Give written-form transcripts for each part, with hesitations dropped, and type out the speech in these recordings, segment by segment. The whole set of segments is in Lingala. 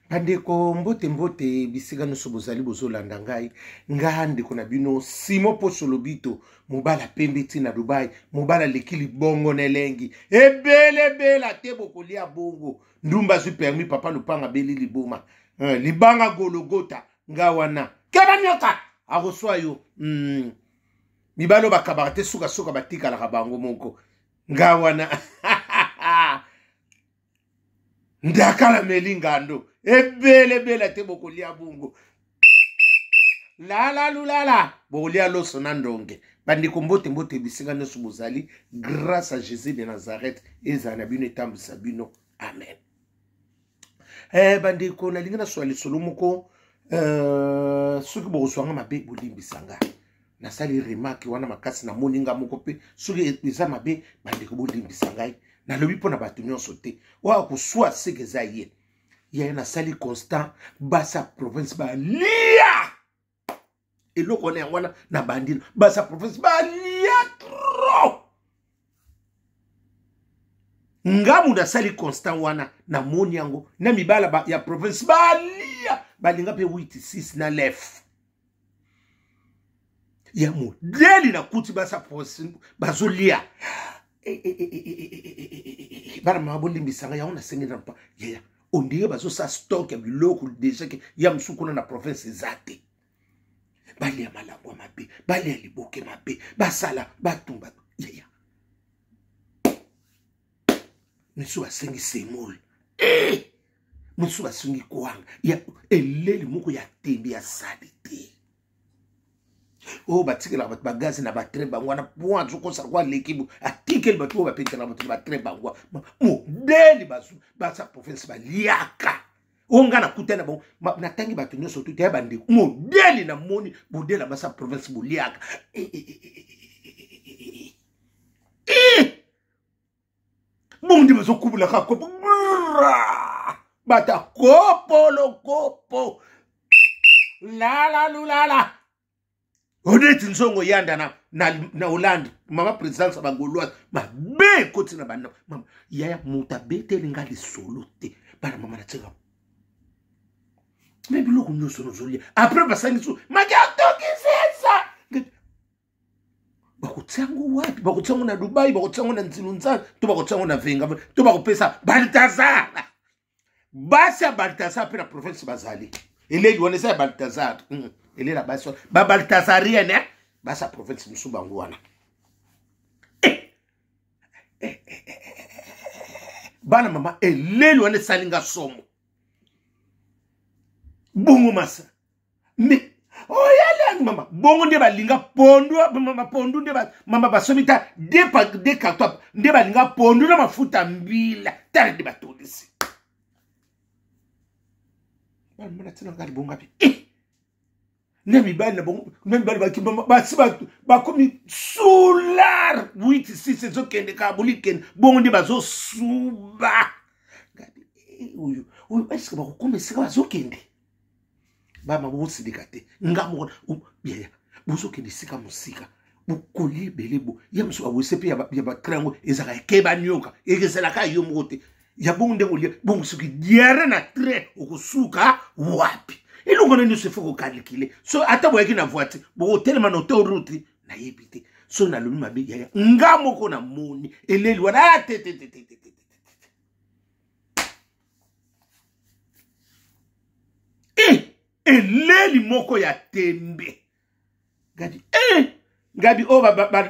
Bandeko, mbote mbote bisika nyonso bozali bozolanda ngai. Nga ndeko na bino Simo Poso Lobito, mobala pembe ti na Dubai, mobala leki libongo na elengi ebelebela te, bokolia bongo. Ndumba azwi permis, papa lupanga beli liboma, libanga gologota nga wana keba nyoka akoswa yo. Mibali oyo bakabaka te, sukasuka batikalaka bango moko. Nga wana ndakala meli ngando ebelebela te, bokolia bongo lala lulala, bokolia loso na ndonge. Bandeko, mbote mbote bisika nyonso bozali. Grâce à Jésus de Nazareth ezala na bino, etambwisa bino, amen. Bandeko, nalingi naswa lisolo moko. Soki bokozwanga mabe, bolimbisa nga. Nasali remarque wana makasi, namoni nga moko mpe soki eza mabe, bandeko bolimbisa ngai. Nalobi mpo na bato nyonso te, oyo akoswa seke eza ye. Yaya, nasali constant, basi ya province balia eloko wana, yango wana na bandino basi ya province balia trop. Ngamu nasali constant wana, namoni yango na mibala ya province balia, balinga mpe 8 6 na lef ya modeli. Nakuti basi ya province bazolia. Bana mama, bolimbisanga, yango nasengeli na yaya, ondire bazosala stock ya biloko deja ke ya mosusu kuna na province eza te. Balia malangwa mabe, balia liboke mabe, basala batumba. Yaya, mosusu basengi semoule, mosusu basengi kwanga ya eleli moko ya tembe ya salite oyo batikelaka bato bagazi na batre bango wana. Po azokosala kwa aleki, atikeli bato oyo bapetelaka bato na batre bango modeli. Basa province baliaka oyo ngai nakutani na bango, natangi bato nyonso tuta ya bandeko modeli. Namoni modeli ya basa province boliaka. Bongo nde bazokubulaka kopo, bata kopolo kopo lala lulala, odeti nzongo yanda na Hollande. Mama présidence ya bagauloise mabe ekoti na bana mama. Yaya, moto abeteli nga lisolo te. Bana mama, natika me biloko nyonso nozolia. Après basangi so maki atokisesa, bakotia yango wapi? Bakotia yango na Dubai, bakotia yango na Nzilunza, to bakotia yango na Venga, to bakopesa Baltazar. Basi ya Baltazar mpe na province bazali. Eleli wana eza ya Baltazar, elela basi wana babaltazarienne, eh? Basi ya province mosusu bango wana. Bana mama, eleli wana esali nga somo. Bongo masa me oyalani mama, bongo nde balinga pondu mama, pondu nde mama basomi ta de carton, nde balinga pondu na mafuta mbila. Tala nde batondisi bana ntina ngai libonga mpe na mibali na bango, na mibali baki basi bakomi solar 8 6 ezokende kaka bolikende. Bongo nde bazosuba oyo oyo, eske bakokoma esika bazokende? Bama, bosilika te, nga moko yaya, bozokende esika mosika, bokoli ebele bo ya mosusu bawese mpe ya batra yango ezalaka ekeba nioka, ezalaka yo moko te ya bongo ndenge olia bongo. Soki diare na train, okosuka wapi? Eloko na nyonso efo kokalikile. So ata boyaki na voiture, bokotelema na autoroute, nayebi te. So nalobi mabe, yaya, nga moko namoni eleli wana te te te te te te. Eleli moko ya tembe gabi, ngabi oyo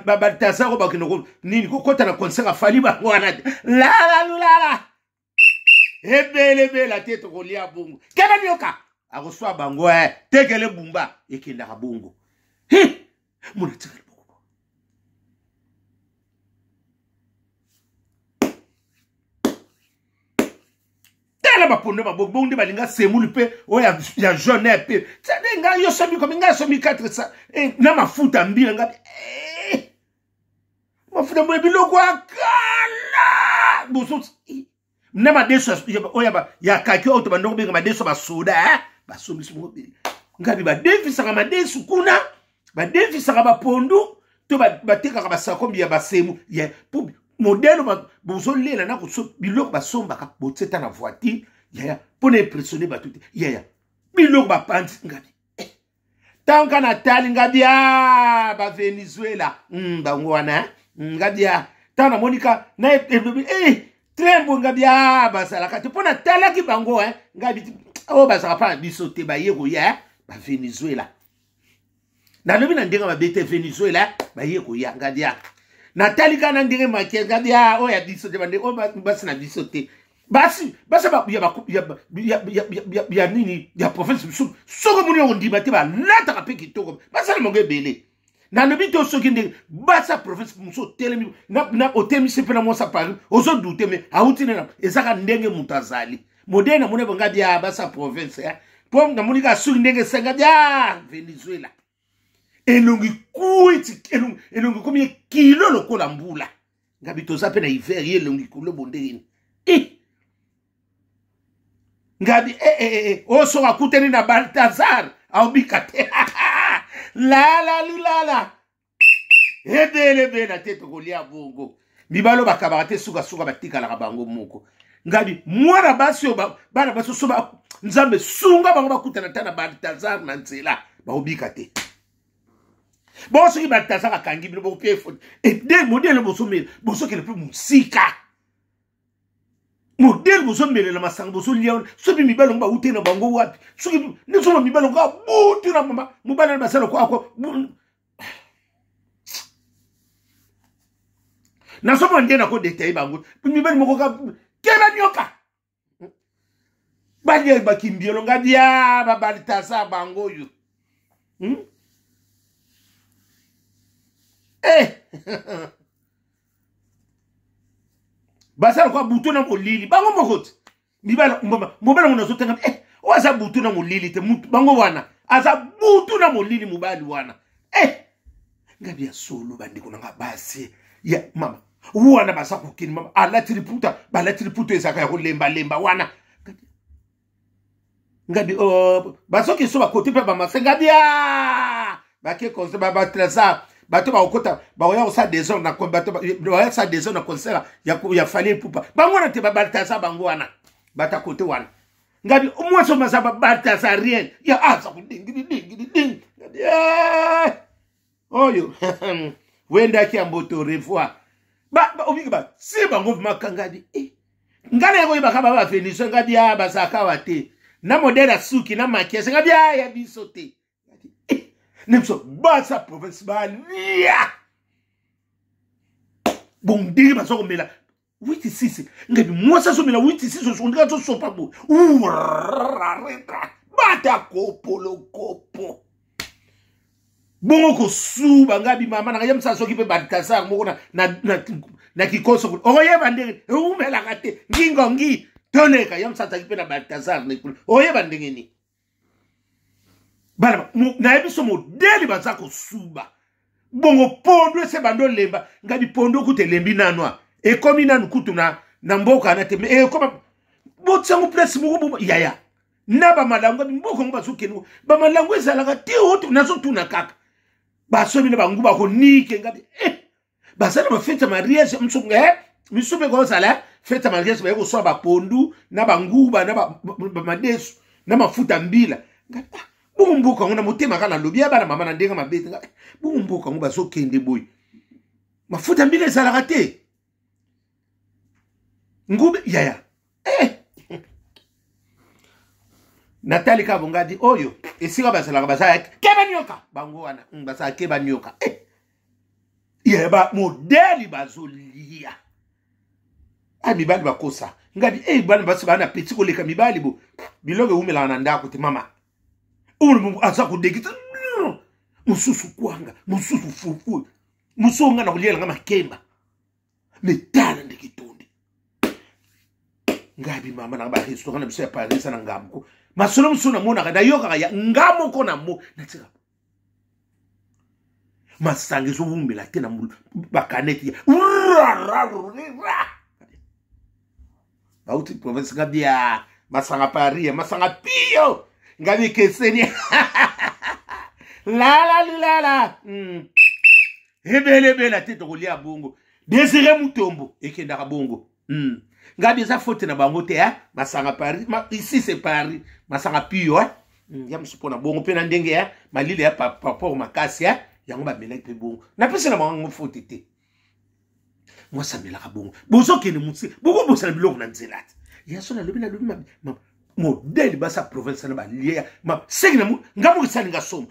babaltazar oyo bakende nini kokɔta na concert afali bango wana te. Lalalulala ebelebela te, tokolia bongo keba nioka akoswa bango, tekele bumba ekendaka bongo. Mona tikali boko tala bapondo maboko bongo nde balinga semulu mpe oyo ya jaune mpe tande. Ngai yo somi komi, ngai somi 4 na mafuta mbila ngai, mafuta mboye, biloko ya kala boso na madeso oyo ya kaki oyo tobanda kobenga madeso basoda basombisi bongo. Ngabi badefisaka madesu kuna, badefisaka bapondu to batekaka basakombi ya basemu ya po modele bozolela na biloko basombaka, botieta na voiture. Yaya, mpo na impressionne bato te. Yaya, biloko bapanzi ngabi eh. Ntango ka natali ngabi a ah, bavenezuela bango wana eh? Ngabi a ntango namoni ka na elobi eh, trembo ngabi a bazalaka te mpo natalaki bango eh? Ngabi oyo oh, bazalaka mpa na biso te, baye koya eh? Bavenezuela, nalobi na ndenge mabe te, Venezuela baye koya. Ngabi a natali kaka na ndenge make, ngabi a oyo ya biso te, bande oyo basi na biso te, basi basi ya nini ya province mosusu. Soki omoni yango, ndima te, balataka mpe kitoko, basala mongo ebele. Nalobi te soki ndenge basi ya province mosusu otelemi, otelemisi mpe na mwasi ya Paris, ozodute me auti nena, ezaka ndenge moto azali modele. Namoni bonga bia basi ya province, mpo namoni kaka soki ndenge esenga bia Venezuela, elongi kwiti, elongi komi kilo lokola mbula. Ngabi toza mpe na hiver, ye elongi kilo bondenge nini eh! Ngabi eh, eh, eh, eh. Oyo soki akutani na Baltazar aobika te. Lala lulala ebele ebele te, tokolia bongo. Mibali oyo bakabaka te, sukasuka batikalaka bango moko. Ngabi mwana basi oyo, bana basi so Nzambe sunga bango bakutana ta na Baltazar na nzela, bakobika te. Bongo soki Baltazar akangi bino, bokopia ede modele bozomela, bozokende mpe mosika. Modele bozomelela masanga, bozolia, soki mibali yango bauti na bango wapi? Soki nizoma mibali yango abutu na mama mobali na basala ko ako nazomona nde nakodetaye bango. Mibali moko ka keba nyoka balia bakimbiolo, nga bia babaltasa bango oyo, Eh! Baza lokola butu na molili, bango moko te. Mibali, mobali yango nazotanga eh, oyo aza butu na molili te, mutu bango wana aza butu na molili, mobali wana eh. Ngabi ya solo, bandeko na nga basi ya mama wana baza kokende, mama alati liputa, balati liputa ezalaka ya kolembalemba wana. Ngabi oh, bazoki so bakote mpe bamase. Ngabi a bake concert batrésor, bato bakokota, bakoya kosala désordre na bato bakoya kosala désordre na concert ya Fally Ipupa. Bango wana te, babaltazar bango wana, bato ya kote wana. Ngabi mwasi oyo baza babaltazar rien ya aza kodingidi dingidi ding. Ngabi eh, oyo wendaki ya mboto revoir obiki batie bango makangadi eh. Ngai naye koyebaka ba bavenezuela, ngai bia bazalaka awa te na modele ya suki na makiage, ngai bia ya biso te eh. Na biso basa province balia bondenge baza komela witi sisi. Ngai mwasi azomela witi sisi, osondika azosopa boye bata kopolokopo bongo kosuba. Ngai bimama na ngai yamisa soki mpe Baltazar moko na kikoso kuna, okoyeba ndenge eumelaka te, ngingongi toleka. Yamisa azalaki mpe na Baltazar na kuna, okoyeba ndenge nini. Bana nayebi so modele baza kosuba bongo pondo ese bando olemba. Ngai pondo kutu elembi nanu, ekomi nanu kutu na mboka na te, ekoma botiango place moko yaya na bamalango. Mboka yango bazokende, bamalango ezalaka te. Oyo nazotuna kaka, basomi na bangu bakonike. Ngabi eh, baza na bafete ya mariage mosusu eh, misusu mpe kozala fete ya mariage, baye koswa bapondu na banguba na bamadesu na mafuta mbila. Ngabi ah, bongo mboka yango na motema kaka nalobi ya bana mama na ndenge mabe te. Ngabi bongo mboka yango bazokende boye, mafuta mbila ezalaka te, ngube yaya eh. Natali kaka bongadi oyo esika bazalaka, baza keba nioka bango wana, bazala keba nioka eh. Yeba modeli bazolia a mibali bakosa ngabi e bana basi bana peti koleka mibali bo biloko ewumelaka na ndako te. Mama oyo aza kodekisa mosusu kwanga, mosusu fufu, mosusu nga na koliela nga makemba. Me tala ndenge etondi. Ngai bimama na barestaurant na biso ya Paris eza na ngambo. Masolo mosusu namonaka, nayokaka ya nga moko na mo natika masanga ezowumela te na bakaneti ya bauti province. Nga bia masanga Paris, masanga pio nga bikeseni lala lilala. Ebele ebele te, tokolia bongo. Désiré Mutombo ekendaka bongo. Ngabi eza faute na bango te eh? Masanga Paris ma, ici c'est Paris masanga pio eh? Ya mosusu mpo na bongo mpe na ndenge ya malili ya rapport makasi eh? Yango bamelaki mpe bongo, napesi na bango faute te. Mwasi amelaka bongo, bozokende mosi bokobosana biloko na nzela te. Ya so nalobi nalobi modele basa province na balia seki na nga moko esali nga somo,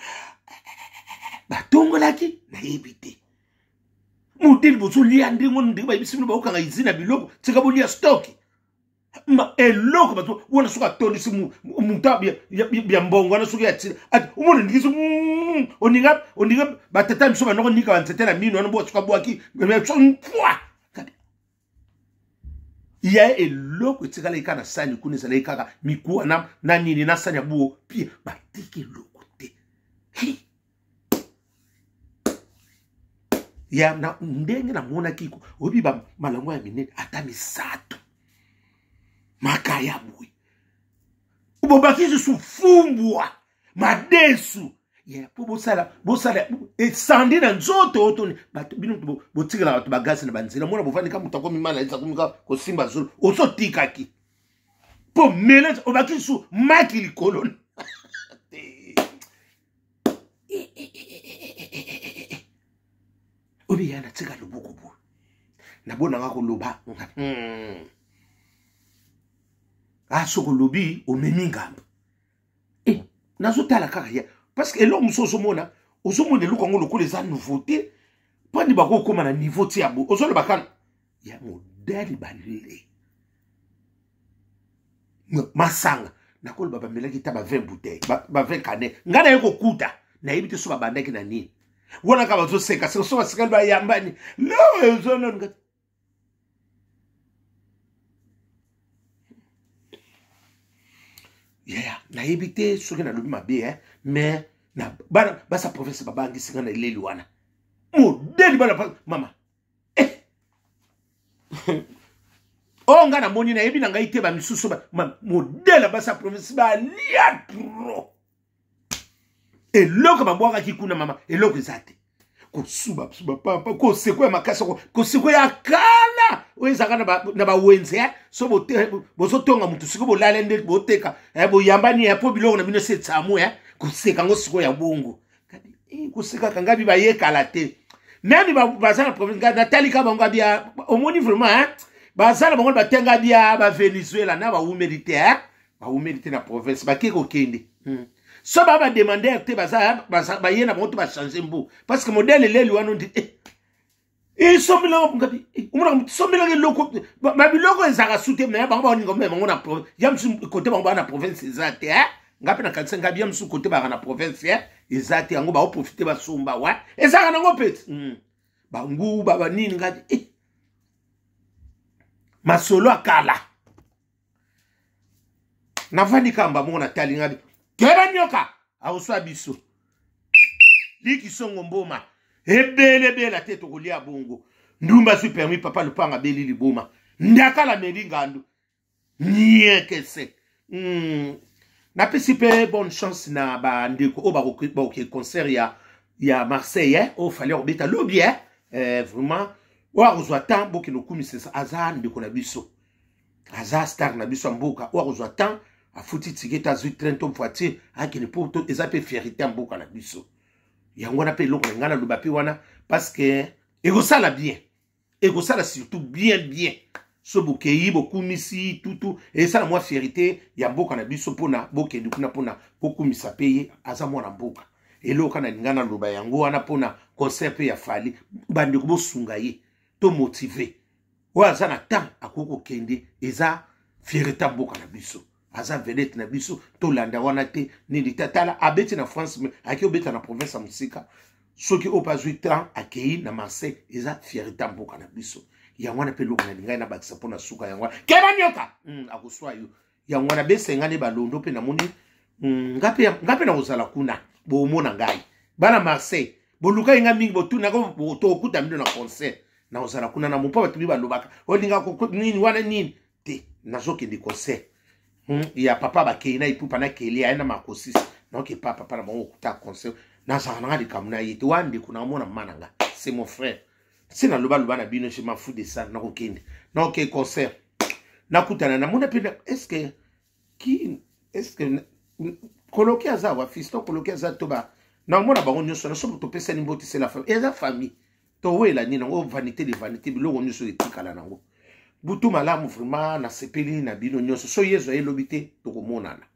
batongolaki nayebi te modele bozolia ndenge wana, ndenge bayebisi bino bakokanga izina biloko, tika bolia stock ma eloko bato wana. Soki atondisi moto ya mbongo wana, soki atina omona ndingisi oninga oninga batata biso bandoko nika banzete na mino wana, bo soki abwaki pwa ya eloko etikalaki kaka na sani kuna, ezalaki kaka mikuwa na, na nini na sani ya buo pie, batiki eloko te. Hey. Ya na ndenge namonaki oyebi malango ya minene ata misato makaya boye, bobakisi susu fumbwa madesu ya mpo bosala bosala esandi na nzoto otoni bato bino botikelaka bato bagasi na banzela, mona bovandi ka moto akomi mala akomi kosimba zolo ozotikaki mpo melange obakisi susu maki likolo. Obi ya natika loboko boye nabonanga koloba ah, soki olobi omemi ngambo eh, nazotala kaka ya parce que eloko mosusu ozomona ozomona eloko yango lokola eza nouveauté mpani bakokóma na niveau ti ya boye, ozoloba kaka ya modele balele masanga nakoloba bamelaki ta ba 20 bouteille ba 20 kane, ngai naye kokuta nayebi te so babandaki na nini wana kaka bazoseka seka so basekali bayambani lo ezonanu. Yaya nayebi te soki nalobi mabe eh? Mais na bana basa province babangisi ngai na eleli wana modeli bana mama eh. Oyo ngai namoni nayebi na ngai te, bamisusu modele basa province balia trop eloko babwakaki kuna mama, eloko eza te, kosuba papa koseko ya makasi, koseko ya kala oyo ezalaka na bawenze eh? So bozotonga motu sikoyo bolala nde boteka eh, boyambani ya mpo biloko na bino se etsamu eh? Koseka yango sikoyo ya bongo kosekaka ngabi bayekala te meme baza na province ngai natali ka bango abia omoni vraiment baza na bango batenga bia bavenezuela na bawumeli te bawumeli te na province bake kokende. So ba bademander te baza baye na bango to bachange mbu parce que modèle eleli wana ondi esombelanga ngabi omonaka sombelanga eloko babiloko ezalaka su te me bango baoninga omema bango na province ya mosusu kote bango baa na province eza te nga mpe nakanisa ngabi ya mosusu kote baka na province eza te, yango baoprofite basomba wa ezalaka nango peti banguba banini ngabi masolo ya kala navandi kamba moko natali ngabi keba nyoka akoswa biso likisongo mboma ebelebela te tokolia bongo ndumba azwi permis papa lupanga abeli liboma ndakala meli ngandu niekese Napesi mpe bonne chance na bandeko oyo bakoke concert ya Marseille eh? Oyo Fali akobeta lobi eh? Eh, vraiment oyo akozwa temps bokende okumisa, aza ndeko na biso, aza star na biso ya mboka. Oyo akozwa temps afuti ticket, azwi train to voiture akende mpo eza mpe fierité ya mboka na biso. Yango wana mpe eloko na ngai naloba mpe wana parce que ekosala bien, ekosala surtout bien bien so bokei bokumisi tutu, esala mwa fierité ya mboka na biso mpona bokende kuna mpona bokumisa mpe ye aza mwana mboka. Eloko na linga naloba yango wana mpona concert mpe ya Fali, bandeko bosunga ye to motive oyo aza na temps akoki kokende, eza fierté ya mboka na biso, aza vedette na biso, tolanda wana te nini tatala abeti na France me akei obeta na province ya mosika. Soki oyo mpe azwi temps akei na Marseille, eza fierté ya mboka na biso. Yango wana mpe eloko na lingai nabakisa mpo na suka yango wana keba nyoka akoswa yo. Yango wana besenga nde balondo mpe namoni nga mpe nakozala kuna, bomona ngai bana Marseille bolukai nga mingi botunaka tokokuta bino na concert, nakozala kuna na mopa bato bi balobaka olinga nini wana nini te, nazokende concert ya papa bakei na ipupa na keli aye na makosis naoke pa papa na bango okuta concert, nazala nanga likambo na ye te wana ndeko naomona mama na nga, c'est mon frère, se nalobaloba na bino, je m'en fous de ça, nakokende naoke concert. Nakutana, namona mpe, est ce que ki, est ce que Koloki aza awa? Fiston Koloki aza to ba naomona bango nyonso na soki topesani mbote. C'est la famille, eza famille. Towela nini yango? Vanité de vanité, biloko nyonso etikala nango. Butu malamu, vraiment nasepeli na bino nyonso. So Yezu ayelobi te, tokomonana.